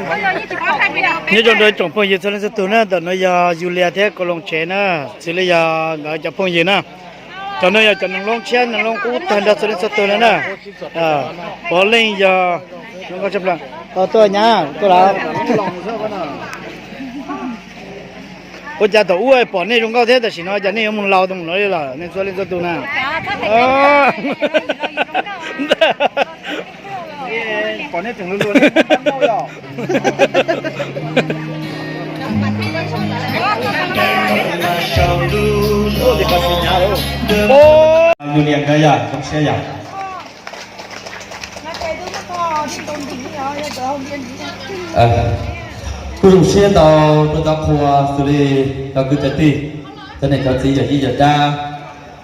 Nyob zoo rau tsoom phooj ywg txhua leej txhua tus na, ntawm no yog Yulia thiab Kau Loo tsev na, xws li yog nkawd cov phooj ywg na. Cov no yog cov neeg loob tshiab neeg loob qub tag nrho txhua leej txhua tus na na. Puav leej yog zoo nkauj tshaj plaws. Tuaj nyab tuaj lawm. Ua cas thaum ub pom nej zoo nkauj thiab tam sim no cas nej yuav mus laus mus lawm li lawm nej txhua leej txhua tus na? Yulia nkawd yog zoo siab yog. Kuj zoo siab ntau rau cov qhua xws li cov kwv cov tij, cov niam cov txiv yawm yij yawm dab,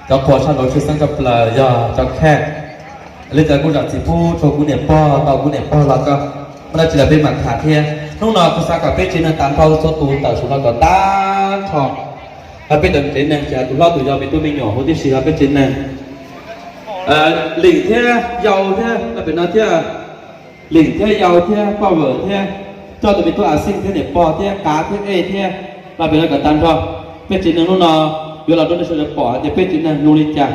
cov qhua sab nraud tshwj xeeb tshaj plaws yog cov khej. Li cas kuj zam txim pub rau kuv niam pog tau kuv niam pog los koj muaj dab tsi los peb mam tham thiab. Hnub no kuv xav kom peb tsev neeg tag nrho txhua tus tawm saum no kom tag nrho. Ho peb cov tsev neeg ces tus hlob tus yau me tub me nyuam huv tib si ho peb tsev neeg Lim thiab yau thiab los pem no thiab, Lim thiab yau thiab poj vawm thiab, coj tus me tub A Xeej thiab niam pog thiab qav thiab ej thiab los pem no kom tag nrho. Peb tsev neeg hnub no yuav los rau nej sawv daws pom hais tias peb tsev neeg zoo li cas.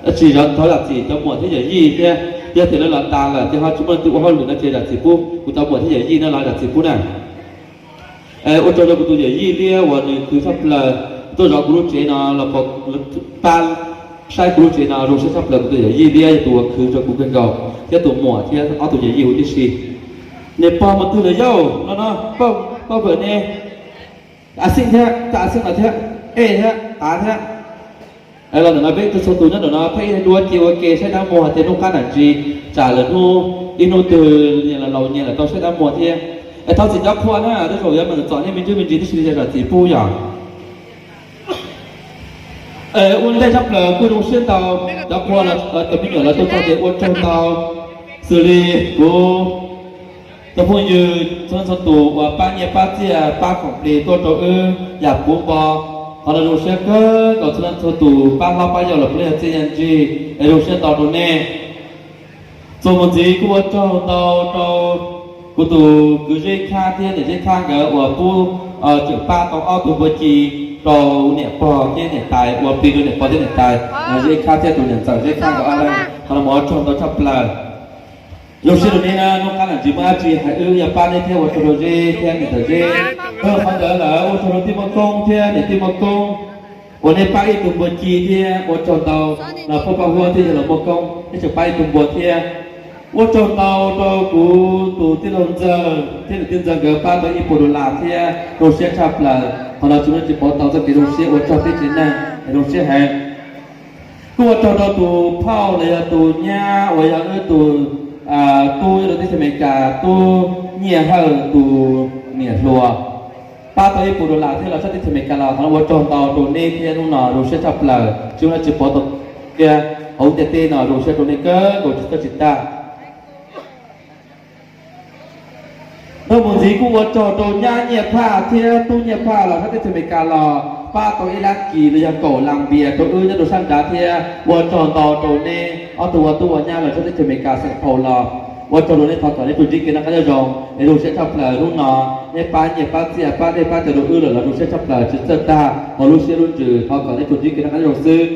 Tsis zov thov zam txim cov muam thiab yawm yij thiab, yog tias lawv los tas lawm ces ho tsis muaj leej twg ua hauj lwm no ces zam txim pub kuv cov muam thiab yawm yij no los zam txim pub na. Ua tsaug rau kuv tus yawm yij liab uas nws khwv tshaj plaws tuaj zov kuv lub tsev no los pab saib kuv lub tsev no zoo siab tshaj plaws. Kuv tus yawm yij liab yog tus uas khwv rau kuv kawg nkaus thiab tus muam thiab ob tus yawm yij huv tib si. Niam pog mus twg lawm yauj? No no, poj vawm ne, A Xeej thiab, cov A Xeej no thiab, ej thiab, qav thiab. Los ntawm no peb txhua tus nyob ntawm no pheej ib duab cia ua ke saib dab muag hais tias hnub qab nram ntsis tsam lawm hnub ib hnub twg nyias los laus nyias los tau saib dab muag thiab. Es thov txim cov qhua na, tej zaum yuav meem txom nej me ntsuj me ntsis tib si li cas zam txim pub yom. Ua ntej tshaj plaws kuj zoo siab ntau cov qhua los cov me nyuam los tuaj txog ces ua tsaug ntau. Xws li kuv cov phooj ywg txhua leej txhua tus uas pab nyiaj pab txiaj pab khoom plig tuaj rau wb yam puv npo, qhov no zoo siab kawg nkaus txhua leej txhua tus pab hlob pab yau los puav leej yog txiaj yog ntsig es zoo siab ntau rau nej. Txuas mus ntxiv kuj ua tsaug ntau rau kuv tus kwv Zeb Khab thiab niam Zeb Khab nkawd uas pub tseem pab tau ob tug npua ci rau niam pog thiab niam tais, ua plig rau niam pog thiab niam tais, Zeb Khab thiab tus niam ntxawm Zeb Khab nkawd ob leeg. Qhov no mus ua tsaug ntau tshaj plaws. Zoo siab rau nej na, hnub qab nram ntsis muaj dab tsi hais wb yuav pab nej thiab ua tsaug rau Zeb thiab niam ntxawm Zeb. Qhov ntawd lawm ua tsaug rau tij Muaj Koob thiab niam tij Muaj Koob uas nej pab ib tug npua ci thiab ua tsaug ntau. Los pab pab huab thiab yog los Muaj Koob nej tseem pab ib tug npua thiab. Ua tsaug ntau rau kuv tus tij laug Ntxawg thiab niam tij Ntxawg nkawd pab tau ib puas dollar thiab zoo siab tshaj plaws. Qhov no tsis muaj leej twg pov tau txoj kev zoo siab, ua tsaug peb tsev neeg zoo siab heev. Kuj ua tsaug rau tus phauj los yog tus nyab uas yog wb tus tub nyob rau teb chaws Amelikas, Tub Nyiaj Hawj tus niam hluas, pab tau ib puas dollar thiab los sab teb chaws Amelikas los. Qhov no ua tsaug ntau rau nej thiab, hnub no zoo siab tshaj plaws, tsis muaj leej twg pov tau thiab. Hauv ntiaj teb no zoo siab rau nej kawg nkaus tsis txawj tsis tag. Dhau mus ntxiv kuj ua tsaug rau nyab Nyiaj Phaj thiab tub Nyiaj Phaj los sab teb chaws Amelikas los pab tau ib lab kis los yog kaum las npias rau wb nyob rau sab nrad thiab. Ua tsaug ntau rau neb ob tug ua tub ua nyab los sab teb chaws Amelikas Saint Paul los. Ua tsaug rau neb, thov kom neb tsuas ntsib kev noj qab nyob zoo es zoo siab tshaj plaws. Hnub no neb pab nyiaj pab txiaj pab dej pab cawv rau wb lawm los zoo siab tshaj plaws, tsis txawj tag, ua lub siab lub ntsws, thov kom neb tsuas ntsib kev noj qab nyob zoo xwb.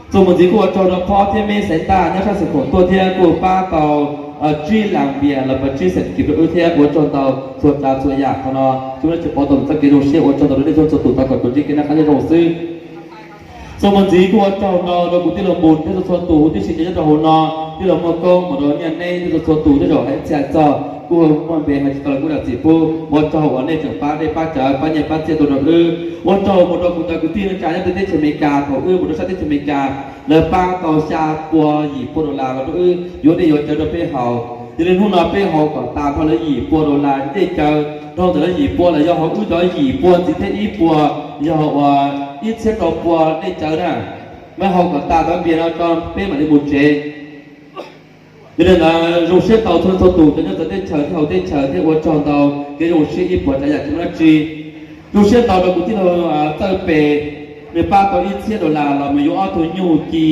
Txuas mus ntxiv kuj ua tsaug rau Phob thiab Meb Xaiv Ntaj nyob sab Xeev Khuam tuaj thiab kuj pab tau tsib las npias los puas tsib xees kis rau wb thiab. Ua tsaug ntau txhua tsav txhua yam. Qhov no tsis muaj leej twg pov tau txoj kev zoo siab, ua tsaug ntau rau nej txhua txhua tus, thov kom tsuas ntsib kev noj qab nyob zoo xwb. Txuas mus ntxiv kuj ua tsaug ntau rau kuv tij laug Npus thiab txhua txhua tus huv tib si cov nyob rau hauv no, tij laug Muaj Koob, mus rau Nyiaj Neb thiab txhua txhua tus, tej zaum hais txhia txog kuj muaj npe hais tsis tau los kuj zam txim pub. Ua tsaug uas nej tseem pab dej pab cawv pab nyiaj pab txiaj tuaj rau wb. Ua tsaug mus rau kuv cov kwv tij neej tsa nyob rau teb chaws Amelikas, thaum wb mus rau sab teb chaws Amelikas, lawv pab tau xya pua yim pua dollar los rau wb yuav dej yuav cawv rau peb haus. Yog li hnub no peb haus kom tas nrho lawv yim pua dollar dej cawv, dhau ntawm lawv yim pua los yog haus wb cov yim pua ntxiv thiab ib puas yog uas ib txhiab rau pua dej cawv na. Mas haus kom tas cov npias no tso peb mam li mus tsev. Yog li ntawd zoo siab tau txhua txhua tus cov nyob txawv teb chaws thiab hauv teb chaws thiab ua tsaug ntau kev zoo siab ib puas tsav yam tsis muaj dab tsi. Zoo siab ntau rau kuv tij laug Txawj Pes, nws pab tau ib txhiab dollar los mus yuav ob tug nyuj ci,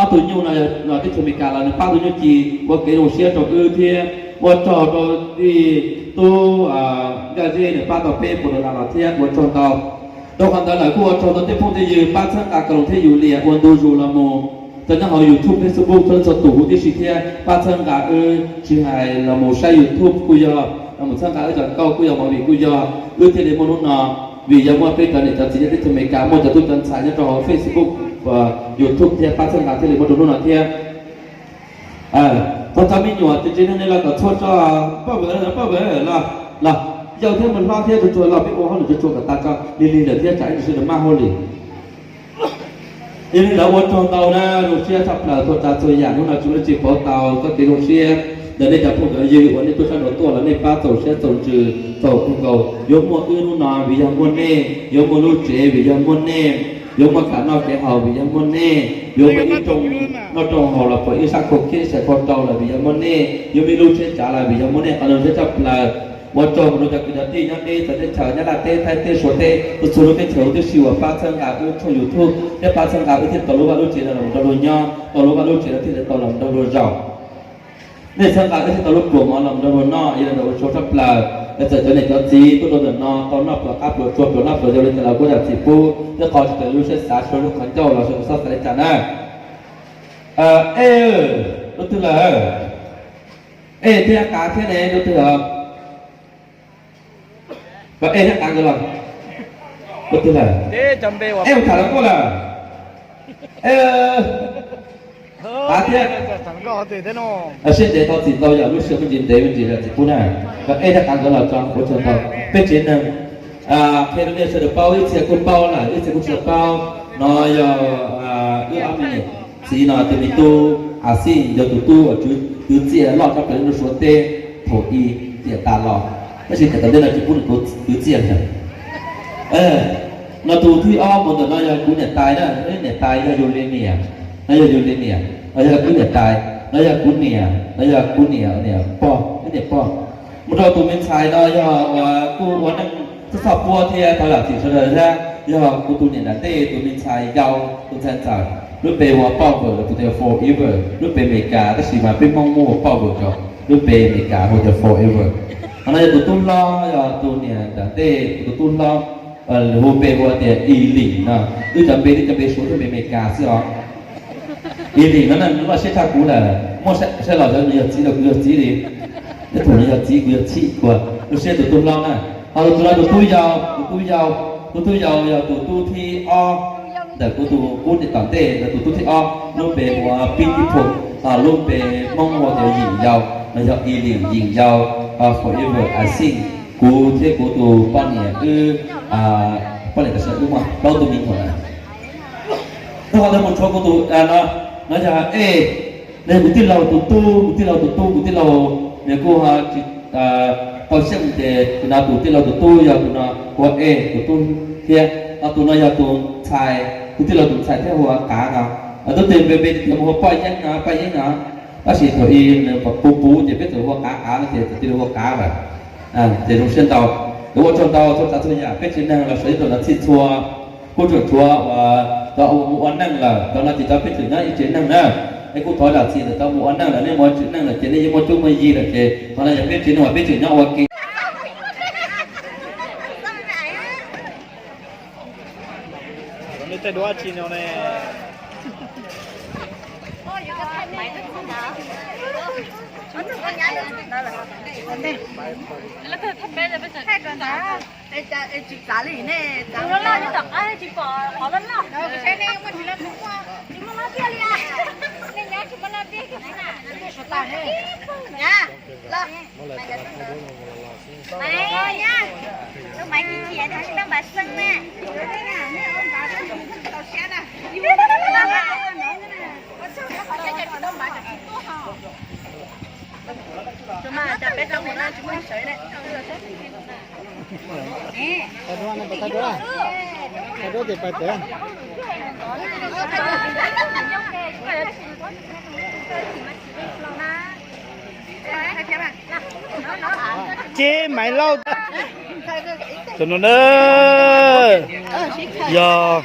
ob tug nyuj no los teb chaws Amelikas los nws pab tug nyuj ci ua kev zoo siab rau wb thiab. Ua tsaug rau tij Tub Nkaj Zeb nws pab tau peb puas dollar los thiab ua tsaug ntau. Rau qhov ntawd lawm kuj ua tsaug ntau tej phooj tej ywg pab txhawb nqa Koos thiab Yus Lias ua ntu zus los mus, txawm nyob hauv YouTube, Facebook txhua leej txhua tus huv tib si thiab pab txhawb nqa wb tsis hais los mus saib YouTube kuj yog, los mus txhawb nqa wb cov nkauj kuj yog, movie kuj yog, wb thiaj li muaj hnub no. Vim yog muaj peb cov niam cov txiv nyob teb chaws Amelikas, muaj cov tub cov ntxhais nyob rau hauv Facebook, YouTube thiab pab txhawb nqa thiaj li muaj rau hnub no thiab. Thov cov me nyuam tsev neeg nej los kom txhua tso, poj vwm, poj vwm los, los, yau thiab mus hlob thiab tsuag tsuag los peb ua hauj lwm tsuag tsuag kom tas tso, lig lig lawm thiab tsam ib ntsis sawv daws maj hauj lwm. Yog li ntawd ua tsaug ntau na, zoo siab tshaj plaws txhua tsav txhua yam hnub no tsis muaj dab tsi pauv tau txoj kev zoo siab ntawm nej cov phooj cov ywg uas nej tuaj sab nraud tuaj los nej pab txaus siab txaus ntsws txaus kawg nkaus. Yuav muaj wb hnub no vim yog muaj nej, yuav muaj lub tsev vim yog muaj nej, yuav muaj kev noj kev haus vim yog muaj nej, yuav muaj ib rooj noj rooj haus los puas ib sab khau khiab ib sab khau rau los vim yog muaj nej, yuav muaj ib lub tsheb tsav los vim yog muaj nej. Qhov no zoo siab tshaj plaws. Ua tsaug mus rau cov kwv cov tij nyob deb txawv teb chaws, nyob Nyab Laj teb, Thaib teb, Suav teb, rau txhua lub teb chaws huv tib si uas pab txhawb nqa wb tshooj YouTube thiab pab txhawb nqa wb thiaj tau lub vaj lub tsev no los rau luag nyob, tau lub vaj lub tsev no thiaj li tau los rau luag zaum. Nej txhawb nqa wb thiaj tau lub pluas mov los rau luag noj, yog li ntawd ua tsaug tshaj plaws. Txawm cov niam cov txiv tuaj rau ntawm no tau noj pluas qab pluas tsua pluas noj pluas yau li cas los kuj zam txim pub, thiab qhov tsis tau lub siab xav, tsis tau lub qhov ncauj los sawv daws txhob xav li cas na. Ej, lub twg lawm? Ej thiab Qav thiab ne, lub twg lawm? Koj Ej thiab Qav nkawd los? Lub twg lawm? Ej mus tham lawv tuaj lawm. Qav thiab. Siab ntev tau txim ntau yam lub sij hawm me ntsis ntev me ntsis zam txim pub na. Koj Ej thiab Qav nkawd los tso ua tsaug ntau. Peb tsev neeg, qhia rau nej sawv daws paub, ib txhia kuj paub lawm, ib txhia kuj tsis tau paub. No yog wb ob me niam txiv no tus me tub A Xij yog tus tub uas kwv txiaj loj tshaj plaws nyob rau Suav teb thaum i tiam tas los, tab sis tiam tom ntej no tsis pub nws kwv txiaj lawm. No tus thib ob mus ntawm no yog kuv niam tais na, niam tais yog yus li niam, no yog yus li niam, no yog wb niam tais, no yog kuv niam, no yog kuv niam, niam pog, wb niam pog. Mus rau tus me ntxhais no yog uas kuj ua neej txoj txoj puab thiab tau zam txim sawv daws thiab, yog kuv tus niam nram ntej tus me ntxhais yau, tus ntxhais ntxawm, lub npe hu ua Poj Vwm los tus tias Forever, lub npe Amelikas tab sis mas peb Hmoob muab hu ua Poj Vwm rau, lub npe Amelikas hu tias Forever. Qhov no yog tus tub hlob, yog tus niam nram ntej tus tub hlob, hu npe hu ua tias Iliv no. Wb cov npe, wb cov npe Suav thiab npe Amelikas xwb os. Iliv no na loj siab tshaj kuv lawm, muaj saib los xyov nws yog txiv los kuv yog txiv li. Ib thaum nws yog txiv kuv yog txhij kuv. Lub siab tus tub hlob na. Ho tus no tus tub yau, tus tub yau, tus tub yau yog tus tub thib ob ntawm kuv tus qub niam tom ntej, tus tub thib ob, lub npe hu ua Pib Tib Phum, ho lub npe Hmoob hu tias Yim Yau, no yog Iliv Yim Yau, Forever I Sing. Kuv thiab kuv tus poj niam wb, poj niam tam sim no wb muaj plaub tug me nyuam lawm. Rau qhov ntawd mus tshuav kuv tus no, no yog Ej, nws yog kuv tij laug tus tub, kuv tij laug tus tub, kuv tij laug nws kuj ho tsis tau xyeej ces tus no tus tij laug tus tub yog tus no hu ua Ej tus tub thiab. Ho tus no yog tus ntxhais, kuv tij laug tus ntxhais thiab hu ua Qav no. Tub twg npe npe tias mus hu ua Poj Yeeb no, Poj Yeeb no. Tab sis thaum i nws puv puv ces peb txawm hu ua Qav Qav no ces txawm cia li hu ua Qav lawm. Ces zoo siab ntau, ua tsaug ntau txhua tsav txhua yam, peb tsev neeg los sawv ib tug los txhij txhua. Kuj tseem tshuav uas cov uas mus ua neej lawm, cov no ces cov peb tseem nyob ib tsev neeg na. Es kuj thov zam txim ntawm cov mus ua neej lawm, nej mus ua tsev neeg lawm ces nej yeej muaj cuab muaj yig lawm ces qhov no yog peb tsev neeg uas peb tseem nyob ua ke. Tsis txav li ne, txav loj loj tom qab tsis pom qhov loj loj. Tsis muaj loj tiag li, nej nyob tsis muaj loj tiag. Los, Maiv, tus Maiv tsis chim, tab sis tau npam xeeb na. Ces Maiv Lauj, tus no na, yog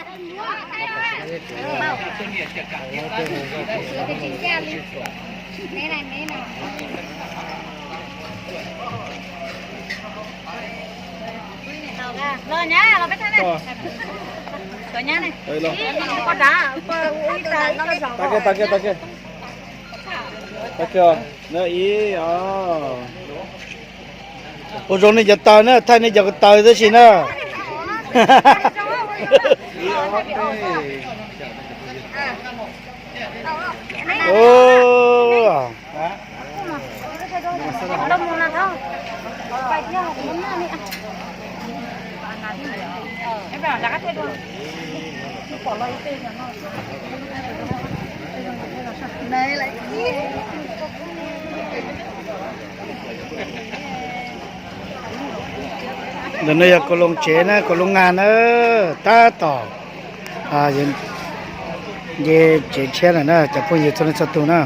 Los nyab, los peb thaij ne. Los nyab ne. Ib, ib, ib, ib, ib, ib, ib, ib, ib, ib, ib, ib, ib, ua zoo nej cov taws na, thaij nej cov taws tab sis na. Ntawm no yog Koos Loos tsev na, Koos Loos Ngas na, tab tom nce tsev tshiab lawm na cov phooj ywg txhua leej txhua tus na.